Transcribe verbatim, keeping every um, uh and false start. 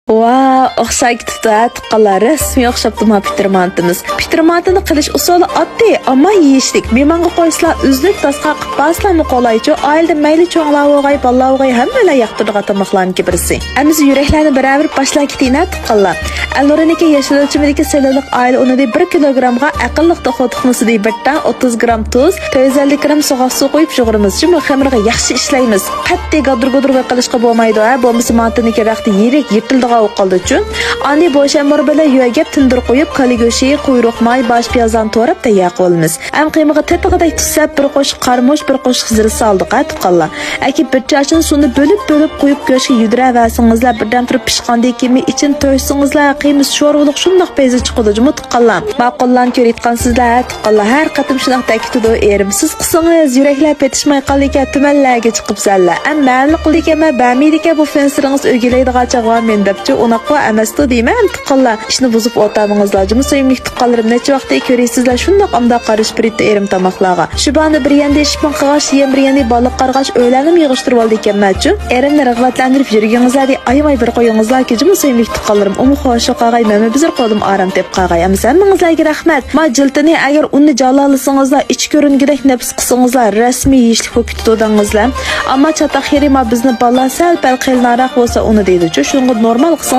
ۋا، ئوخشاپ كېتىپتۇ ھە تۇغقانلار، رەسمىي ئوخشاپتۇ ما پىتىر مانتىمىز. پىتىر مانتىنى قىلىش ئۇسۇلى ئاددىي، ئەمما يېيىشلىك. مېھمانغا قويسىلا ئۈزلۈك داستىخان قىلىپ بەرسىلەمۇ قولايچۇ. ئائىلىدە مەيلى چوڭلار بولغاي، بالىلار بولغاي، ھەممەيلەن ياقتۇرىدىغان تاماقلارنىڭكى بىرسى. ئەمىسە يۈرەكلەرنى بىرەر بېرىپ باشلاپ كېتەيىن ھە تۇغقانلار. ئەلنۇرىنىڭكى يېشىل ئۆلچىمىدىكى سېلىنلىق ئائىلە ئۇنىنى بىر كىلوگرامغا ئەقىللىق توخۇ تۇخمىسىدىن بىر تال، ئوتتۇز گرام تۇز، تۆت يۈز ئەللىك گرام سوغۇق سۇ قۇيۇپ يۇغۇرىمىز. شۇمۇ خېمىرغا ياخشى ئىشلەيمىز. قەتئىي گادۇر-گۇدۇر قىلىشقا بولمايدۇ ھە، بولمىسا مانتىنىڭكى رەختى يىرىك، يىرتىلىدىغان بولۇپ قالىدۇچۇ. ئاندىن بوش ھەممىرى بىلەن يۆگەپ تىندۇر قويۇپ، كالا گۆشى، قۇيرۇق ماي، باش پىيازلارنى توراپ تەييار قىلىۋالىمىز. ھەم قىيمىغا تېتىغۇدەك تۇز سەپ، بىر قوشۇق قارىمۇچ، بىر قوشۇق زىرە سالدۇق ھە تۇغقانلار. ئەكىپ بىر چاچنى سۇنى بۆلۈپ-بۆلۈپ قۇيۇپ، گۆشكە يۈدۈرەۋەرسىڭىزلەر، بىردەم تۇرۇپ پىشقاندىن كېيىن ئىچىنى تۆشسىڭىزلەر، قىيمىسى شورۋىلىق شۇنداق پەيزى چىقىدۇ جۇمۇ تۇغقانلار. ماقۇللارنى كۆرۈۋاتقانسىزلەر ھە تۇغقانلار، ھەر قېتىم شۇنداق دەكىتىدۇ ئېرىم، سىز قىلسىڭىز يۈرەكلەر پېتىشماي قالىدىكەن، تۈمەنلەرگە چىقىپسەنلەر. ئەمما مەنلا قىلىدىكەنمەن، بەرمەيدىكەن، بۇ فېنسىرىڭىز ئۆگىلەيدىغان چاغ مەندەپچۇ، ئۇنداقلا ئەمەستۇ دەيمەن تۇغقانلار. ئىشنى بۇزۇپ ئولتۇرمىڭىزلار جۇمۇ سۆيۈملۈك تۇغقانلىرىم، نەچچە ۋاقىتتىن كۆرۈيسىزلەر، شۇنداق ئامدا قارىشىپ بېرىدۇ ئېرىم تاماقلارغا. شۇ باھانىدا بىر يەندە ئىشپىن قىلغاچ، يەنە بىر يەندە بالىغا قارىغاچ، ئۆيلەرنىمۇ يىغىشتۇرۇۋالىدىكەنمەنچۇ. ئېرىمنى رىغبەتلەندۈرۈپ يۈرگىنىڭىزلەردىن ئايىماي بىر قويۇڭىزلاركى جۇمۇ سۆيۈملۈك تۇغقانلىرىم، ئۇمۇ خوش بولۇپ قالغاي، مەنمۇ بىزەر قولۇم ئارام تېپىپ قالغاي. ئەمىسە ھەممىڭىزلەرگە رەھمەت. ما جىلتىنى ئەگەر ئۇننى جالالىسىڭىزلار، ئىچى كۆرۈنگۈدەك نەپىس قىلسىڭىزلار، رەسمىي يېيىشلىك بولۇپ كېتىدۇ دەڭىزلەر. ئەمما چاتاق خېرى ما بىزنى بالىلار سەل پەل قېلىنراق بولسا ئۇنى دەيدۇچۇ، شۇنىڭغا نورمال قىلسىڭىز